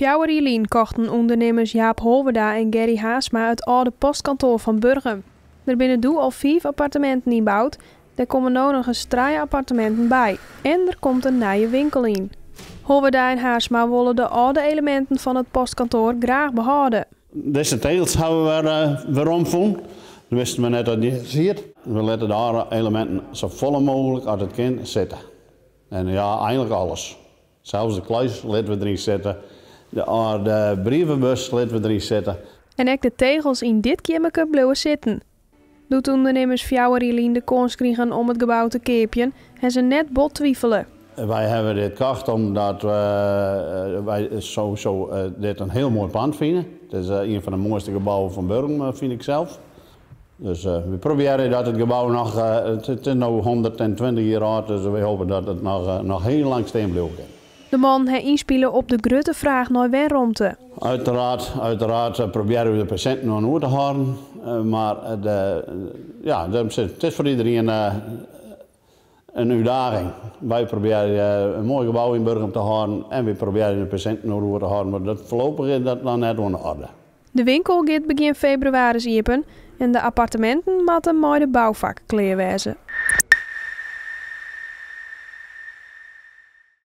4 jier lyn kochten ûndernimmers Jaap Holwerda en Gerry Haarsma it âlde postkantoar fan Burgum. Der binne doe al 5 apparteminten ynboud, der komme no nochris 3 apparteminten by en der komt in nije winkel yn. Holwerda en Haarsma wolle de âlde eleminten fan it postkantoar graach behâlde. Dizze tegels hawwe we weromfûn. Dat wisten we net dat dy siet. We litte de âlde eleminten sa folle mooglik as it kin sitte. En ja, eigentlik alles. Sels de kluis litte we deryn sitte, de âlde brievebus litte we deryn sitte. En ek de tegels yn dit keammerke bliuwe sitten. Doe't ûndernimmers 4 jier lyn de kâns krigen om it gebou te keapjen, ha se net bot twivele. Wy hawwe dit kocht omdat wy sowieso dit in hiel moai pand fine. It is ien fan de moaiste gebouwen fan Burgum, fyn ik sels. Dus we probearje dat it gebou noch, it is no 120 jier âld, dus we hoopje dat it noch hiel lang stean bliuwe kin. De man ha ynspile op de grutte fraach nei wenromte. Uiteraard, uiteraard probearje we de pasjinten oan oer te hâlden, mar de, ja, it is foar iderien in útdaging. Wy probearje in moai gebou yn Burgum te hâlden en wy probearje de pasjinten oer te hâlden, mar dat foarlopich is dat noch net oan de oarder. De winkel giet begjin febrewaris iepen en de apparteminten moatte mei de boufak klear wêze.